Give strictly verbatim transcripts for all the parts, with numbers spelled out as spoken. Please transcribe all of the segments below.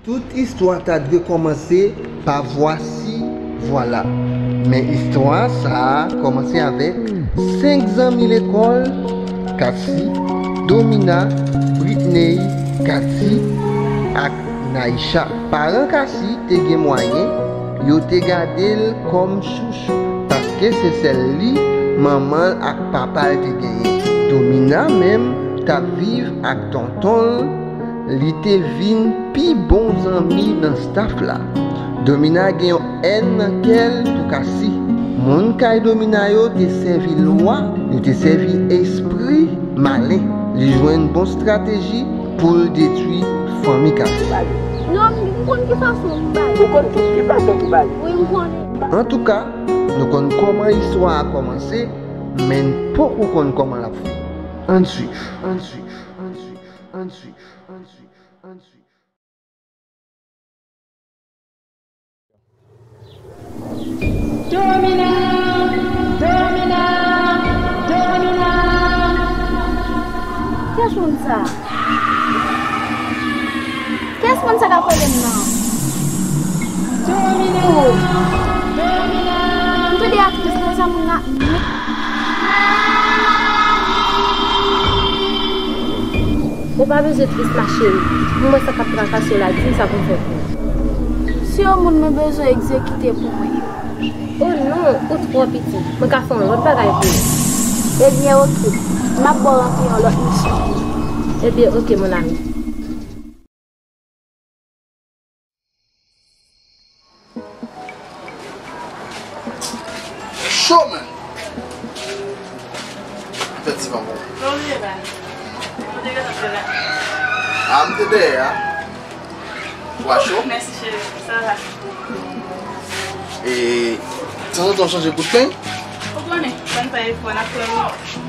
Tout istwa ta dwe kòmanse pa vwasi vwala. Men istwa sa a kòmanse avèk senk zanmi lekòl, Cassie, Domina, Britney, Cathy ak Naïcha. Paran Cassie te gen mwayen, yo te gade l kòm chouchou, paske se sèl li manman l ak papa l te genyen. Domina menm t ap viv ak tonton l, li te vin pi bon zanmi nan staf la. Domina gen yon èn nan kè l pou Cassie. Moun kay Domina yo te sèvi lwa, yo te sèvi espri malen. Li jwenn bon estrateji pou l detwi fanmi Cassie. Non, m konn ki fason pou bale. Ou konn ki, ki fason pou bale? Wi, m konnen. Antouka, nou konn kòman istwa a kòmanse, men n poko konn kòman l ap fini. Ann swiv, ann swiv, ann swiv, ann swiv, ann swiv, ann swiv. Domina! Domina! Domina! Kiyès moun sa? Kiyès moun sa k ap rele m nan? Domina! Oh! Domina! M tande aktris nan sa moun nan. Ou pa bezwen tris, ma chérie. M wè sa k ap trakase w la, di m sa pou m fè pou ou. Si yon moun mwen bezwen egzekite pou mwen. Oh non, ou twò piti. Mwen ka fè yon lòt bagay pou ou. Ebyen, oke. M ap ba w ranpli yon lòt misyon. Ebyen, oke, mon ami. Cho, man! M fè ti van pou ou. Bon, m te la. Ou te gentan fè la. A, m te dèyè a. Bwa cho? Mèsi, cheri. Sa va. E, tanzantan w chanje kout peny? Ou konnen, fò n fè efò, n ap fè efò.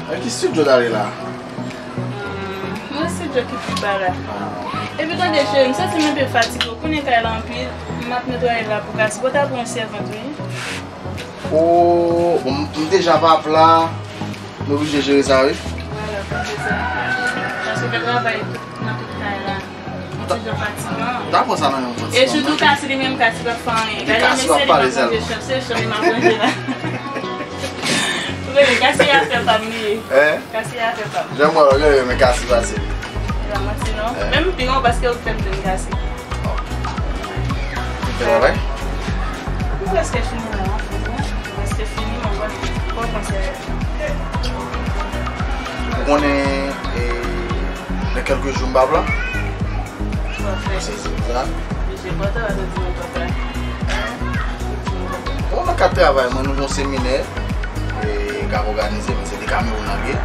Nan ki estidyo w t ale la? Hmm, yon estidyo ki pi ba la. Epi tande, cheri, m santi m enpe fatige. Ou konnen kay la anpil, m ap netwaye la pou Cassie. Ou ta pran yon sèvant, wi. O, bon, m, m deja pa ap la. M oblije jere sa, wi. Vwala, pa fè sa. Paske fè travay tout, nan tout kay la. Yon ti jan fatigan. Ou ta pran sa nan yon ti. E sitou Cassie li menm, Cassie pa fè anyen. Gade mesye li, m ap ranje chanm, se chanm li m ap ranje la. Ou konnen, Cassie afè pa m li ye. Hein? Cassie afè pa m. Jan m wè w, gen renmen Cassie pase. Se pa manti non. Hein? Menm pi gon paske ou fè m jwenn Cassie. Ou fè travay? Ou prèske fini la, ou prèske fini, mwen konn, konn konsèy. Ou konnen, e, nan kèlke jou m pa ap la. Ou ap fè. Se, se sa. Mesye, pandan w ap di mwen papa. Bon, nan kad travay mwen, nou gen yon seminè, e, k ap òganize, men se de Kamewoun an ye.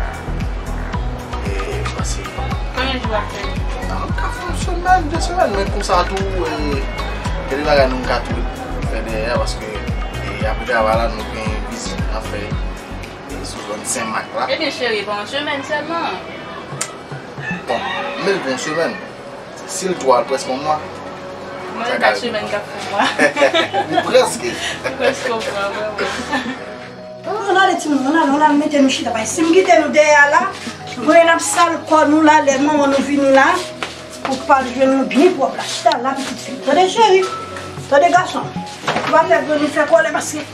E, pase. Konbyen jou w ap fè? A, m ka fè yon semèn, de semèn, men konsa tou, e, gen de bagay nou ka tou fè dèyè a, paske, e, apre travay la, nou gen vizit n ap fè, e, sou zòn Senmak la. Ebyen, cheri, pa yon semèn sèlman. Bon, men l pou yon semèn. Si l twò, l prèske yon mwa. Mwen, kat semèn k ap fè yon mwa. Ou prèske. Ou prèske yon mwa, vrèman. Ann ale timoun, ann ale, ann ale mete nou chita, paske si m kite nou dèyè a la, nou konnen n ap sal kò nou la, lè manman nou vini la, pou k pa jwenn nou byen pwòp la. Chita la, pitit fi m. Tande cheri, tande gason. Ou pa fè granmoun fè kòlè paske,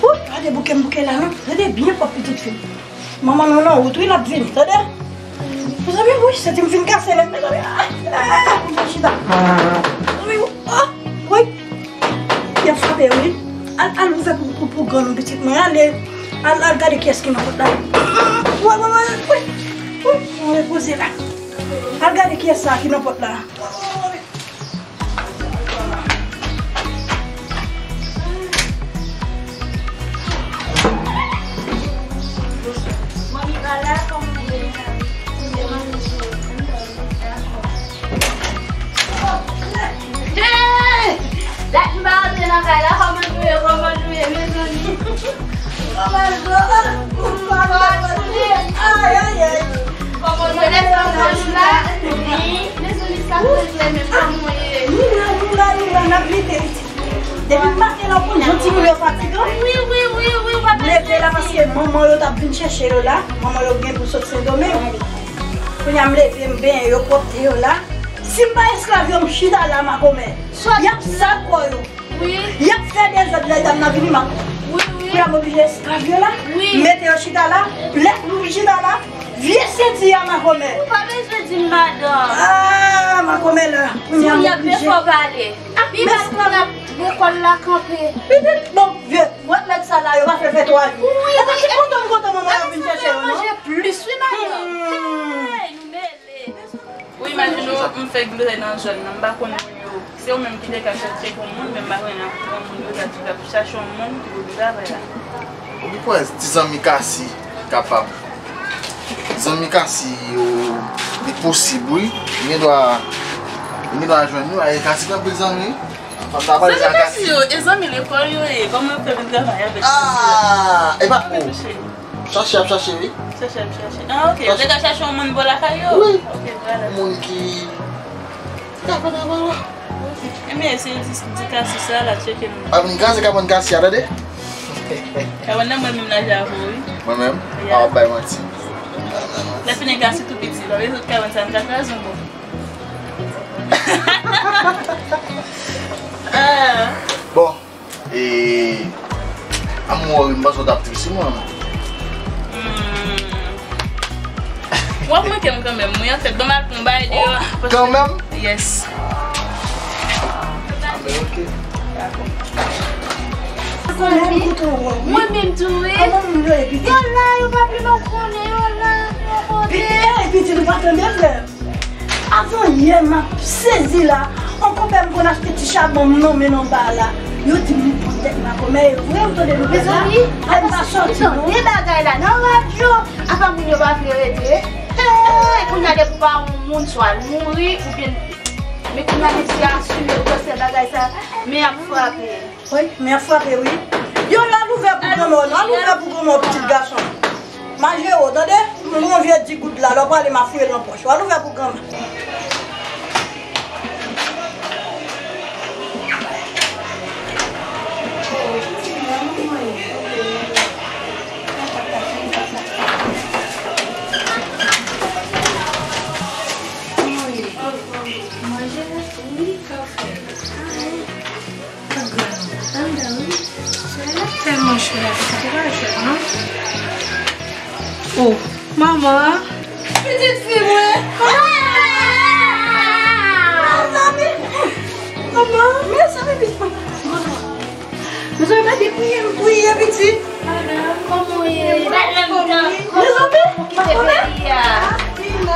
ou, pa de bouke m bouke la non. Tande byen pwòp, pitit fi m. Manman nou nan wout wi, l ap vini, tande. Mezanmi, wi, senti m fin kase nèt, mezanmi. Ah, ah, ah, chita. Mezanmi, oh, wi. Y ap frape, wi. Al, al ouvè pou, pou, pou grann ou, pitit mwen. Ale, al, al gade kiyès ki nan pòt la. Wi, wi, wi, wi. Wi, mwen repoze la. Al gade kiyès sa ki nan pòt la. Hey! Dat m pa rantre nan kay la, kòman nou ye, kòman nou ye, mezanmi? Kòman nou ye? Kòman nou ye? Ay, ay, ay. Kòman nou ye? Mezanmi, sa fè menm kòman nou ye? Nou la, nou la, nou la, n ap lite. Depi maten la, ou konn jan timoun yo fatigan. Wi, wi, wi, wi, w ap leve la paske manman yo t ap vin chèche yo la. Manman yo gen pou sot Sendomeng. Kounye a m leve, m benyen yo, pwòpte yo la. Si m pa esklav yo, m chita la, makomè. Y ap sal kò yo. Wi. Y ap fè dezòd lè dam nan vini, makomè. Wi, wi. Pou y ap oblije esklav yo la, wi, mete yo chita la. Lè pou m chita la, vye senti a, makomè. Ou pa bezwen di m, madanm. Ah, makomè la. Kounye a m oblije. Pi mal pou n ap lekòl la kanpe. Pitit, bon, vye, bwat lèt sa la, yo pa fè fè twa jou. Wi, epi ki kontan m kontan manman yo vin chèche yo, non? Manje plis, wi, madanm. Hmm. Hey, nou mele. Wi, imajine w, m fè glitay nan zòn nan, m pa konn moun yo. Se ou menm ki te ka chèche pou moun, men m pa konnen nan moun yo, ta di l ap chache yon moun ki pou travay la. Ou gen kwè ti zanmi Kasi kapab. Zanmi Kasi yo, li posib, wi. Li gen dwa, li gen dwa jwenn nou, e Kasi gen anpil zanmi. Fanm ta pale sa Kasi. Zanmi Kasi yo, e zanmi lekòl yo ye. Kòman yo fè vin travay avèk zanmi yo? Ah, e pa, oh. Chache ap chache, wi. Chache ap chache. Ah, ok. Yo te ka chache yon moun bò lakay yo? Wi. Ok, vwala. Moun ki ka fè travay la. Ok. Ebyen, se di, di Kasi sa la, tcheke nou. Ap vin kraze kabann Kasi a, tande? Kabann nan mwen menm la, Javo, wi. Mwen menm? Ya. A, w ap bay manti. Lè fini Kasi tou piti, pa bezwen kabann sa, m ka kraze yon bò. Ah. Bon. E, I'm worry, m panse w t ap tris, wi, mwen. Hmm. W ap manke m kanmenm, wi, anfèt, ban m al pran yon bagay deyò. Oh, kanmenm? Yes. Ah, men ok. Dakò. Mwen menm tou, wi. Yo la, yo pa vle nou konnen, yo la, yo konnen. Pitit, nou pa tande, frè. Avan yè, m ap sezi la. On konpè m konn achte ti chabon m nonmen nan ba la. Yo di m li pran tèt makomè. E vre, ou tande nouvèl la? Mezanmi, ay, m pa sòti non. Tande bagay la nan radyo. Apa moun yo pa vle rete? Hey, kounye a depi w pa yon moun, swa l mouri, oubyen, men kounye a, mesye asime gwosè bagay sa, men ap frape. Wi, men ap frape, wi. Yo, al ouvè pou granmè w, al ouvè pou granmè w, pitit gason. M a jere w, tande? M gon vye di goud la, lè w prale, m a fouye l nan pòch ou. Al ouvè pou granmè. Manje, wi, kafe. Tèlman cho la, pitit, ou pa jwenn, non? Oh, manman. Pitit fi mwen. Mezanmi. Manman, mezanmi, pitit mwen. Mezanmi, gade, priye, priye, pitit. Madanm, kòman w ye? Mezanmi, kòman w kite peyi a?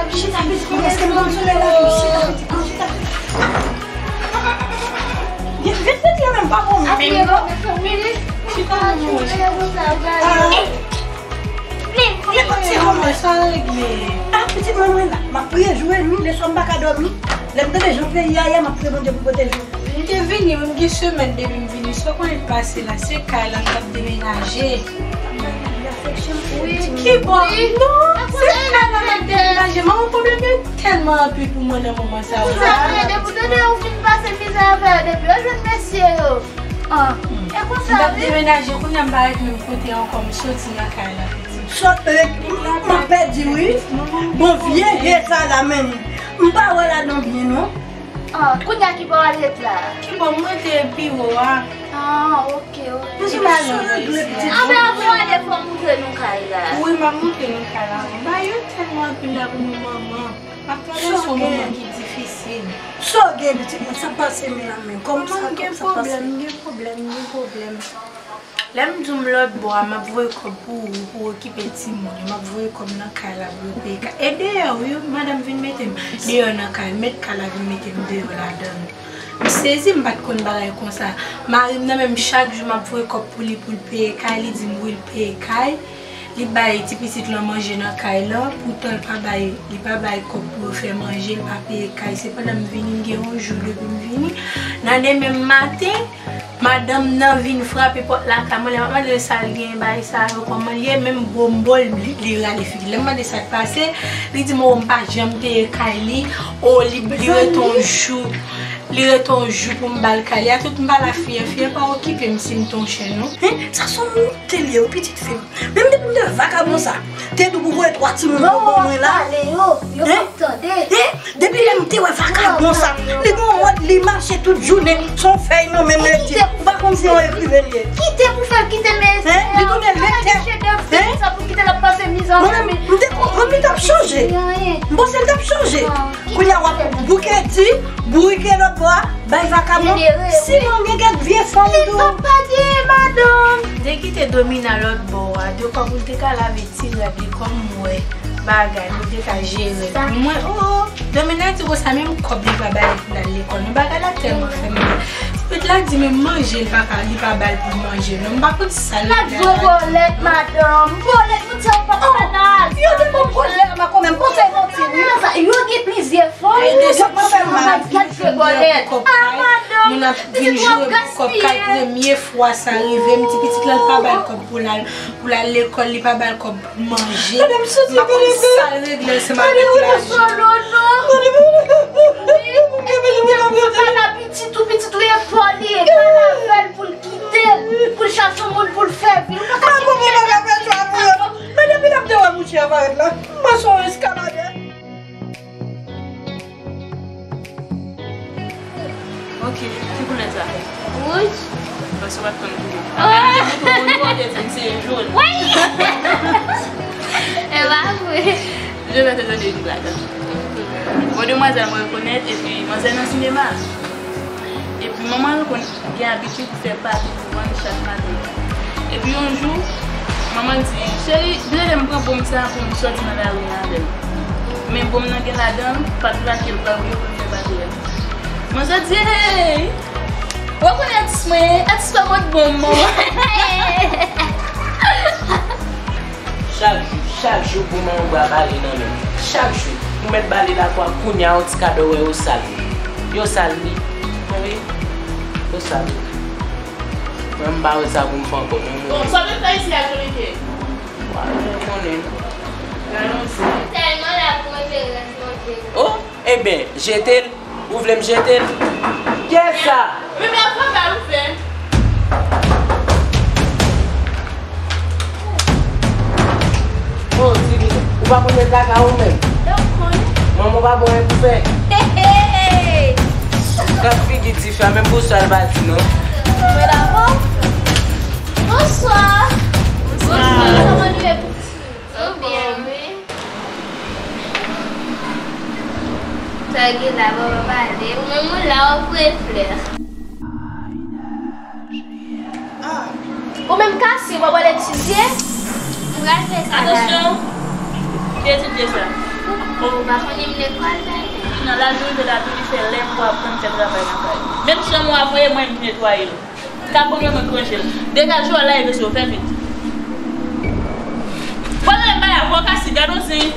Chita, pitit mwen, èske m konn solèy la? Chita, pitit mwen, chita. Vin, vin, vin, vin, menm pa bon. Apiye, bon, vin. Chita, non, mwen. Ah. Vin, vin, vin, sa regle. Ah, pitit mwen, mwen la. M ap priye jou e nwi, leswa m pa ka dòmi. Lè m tande jan peyi a ye, m ap priye Bondye pou pwoteje w. M te vini, wi, m gen semèn depi m vini. Sa w konnen k pase la, se kay la m t ap demenaje. Wi, ki bò? Non, se kay la m t ap demenaje. Manman, pwoblèm yo tèlman anpil pou mwen nan moman sa yo. Konsa, wi, depi w tande yo fin pase mizè avè yo, depi yo jwenn mesye yo. Ah. E konsa, wi. M t ap demenaje, kounye a m pa ret menm kote ankò, m soti nan kay la, pitit. Sot, e, m, m ap pèdi, wi. Bon, vye je sa la menm. M pa wè ladan byen, non. Ah, kounye a ki bò w al ret la? Ki bò m rete biwo a? Ah, ok, ok. Anben, anvan w ale, fò w montre nou kay la. Wi, m ap montre nou kay la. Bagay yo tèlman anpil la pou nou, manman. M ap travèse yon moman ki difisil. Sa w gen, pitit mwen? Sa pase men an men. Kòman sa, kòman sa pase? M gen pwoblèm, m gen pwoblèm, m gen pwoblèm. Lè m di w m lòt bò a, m ap voye kòb pou ou, pou w okipe timoun yo, m ap voye kòb nan kay la pou yo peye kay. E deyò, wi, madanm vin mete m deyò nan kay, mèt kay la vin mete m deyò ladan l. M sezi, m pa t konn bagay konsa. Mari m nan men m, chak jou m ap voye kòb pou li, pou l peye kay, li di m wi, l peye kay. Li bay ti pitit lan manje nan kay lan, poutan l pa bay, li pa bay kòb pou yo fè manje, l pa peye kay. Se pandan m vini, m gen yon jou depi m vini. Nan demen maten, madanm nan vin frape pòt lakay mwen, lè m ap mande l sa l gen, bagay sa yo, kòman l ye, menm bonbon li, li rale figi l. Lè m mande sa k pase, li di m, o, m pa janm te ye kay li, o, li, li rete yon jou. Li rete yon jou pou m ba l kay li a, tout m pa la fiyè, fiyè pa okipe m si m te yon chen non. Hen, sa se yon wont li ye wi, pitit fi m. Menm depi m te vakabon sa, te di w pou voye twa timoun yo ban mwen la. Pale yo, yo p ap tande. Hen? Depi lè m te wè vakabon sa, li gen yon mòd li mache tout jounen, se yon fèy nan men l rete. Ou pa konn se yon ekriven li ye. Kite pou fè l kite men. Hen? Li tounen lektè. Hen? Sa pou kite l ap pase mizè. Mwen menm, m te konprann li t ap chanje. M panse l t ap chanje. Kounye a w ap bouke di, bourike lòt bò a, bay vakabon. Si non, gen kèk vye fanm tou. Li t ap pa di madanm. Te kite Domina lòt bò a, de kòb ou te ka lave ti rad li kòm m wè bagay, pou l te ka jere. Mwen, oh, Domina di konsa, menm kòb li pa ba li pou l al lekòl. Non, bagay la tèlman fè m mal. Ti pitit la di, menm manje, li pa ka, li pa ba l pou l manje. Non, m pa konn sa l. Gad jwe bòlèt, madanm. Bòlèt, moun sa yo pa ka nan. Yo te ban m bòlèt la, kanmenm. Panse manti, wi. Yo gen plizyè fanm. Yo pa ka gad jwe bòlèt. Ah, madanm. Moun ap vin jwe pou kòb kay, premye fwa sa rive m, ti pitit la, l pa ba l kòb pou l al, pou l al lekòl, li pa ba l kòb pou l manje. M pa konn sa l regle ansanm avèk lajan. Pitit ou, pitit ou, e pa li, e pa l avè l pou l kite l, pou l chache yon moun pou l fè vi. Ou pa ka kite l. Men depi l ap te wè mouche a parèt la, m panse yon eskaladè. Ok, ki koulè sa? Wouj. Paske w pa t konn koulè. Apre m te montre w, ou te di m se jòn. Wi! E pa vre. Jòn te tande yon blag. Bon, demwazèl mwen rekonèt, epi manzè nan sinema. Epi manman l konn gen abitid fè pate pou vann chak maten. Epi yon jou, manman l di, "Cheri, vin ede m pran bon m sa pou m sòti nan lari a avè l." Men bon m nan gen ladan l, pat la ke l pral voye pou l fè pate a. Manzè di, "Hey! Ou rekonèt atis mwen, atis pa pot bon m, manman." Chak jou, chak jou pou manman ba bale nan men. Chak jou. Ou mèt bale lakwa kounye a, yon ti kadò wè yo sal. Yo sal wi. Wi. Yo sal. Mwen m pa wè sa pou m fè ankò non. Bon, sa w vin fè isi a, Jolike? Wa, ou konnen. Tèlman la pou manje rès manje. Oh, ebyen, jete l. Ou vle m jete l? Kiyès sa? Wi, men avan bagay ou fè. Oh, Tini, ou pa konn met kaka ou menm? Donk, konnen. Manman pa bon pou fè. Hey, hey, hey. Gad figi tifi a, menm bonswa l pa di non. Mwen la, bon. Bonswa. Bonswa. Kòman nou ye? Ou byen, wi. Sa gen la, papa pale. Ou menm ou la, w ap voye flè. Ah. Ou menm kase, w ap al etidye? M pral fè sa la. Atansyon! Ki etidye sa? Ou pa konnen m lekòl, tande. Nan laj ou rive la, tou li fè lè m pou aprann fè travay nan kay. Menm chanm ou a voye mwen, m netwaye l. Ka pran mwen ranje l. Degaje w la, e mesye, fè vit. Pwal rele m bay avwa kasi, gad yon siy.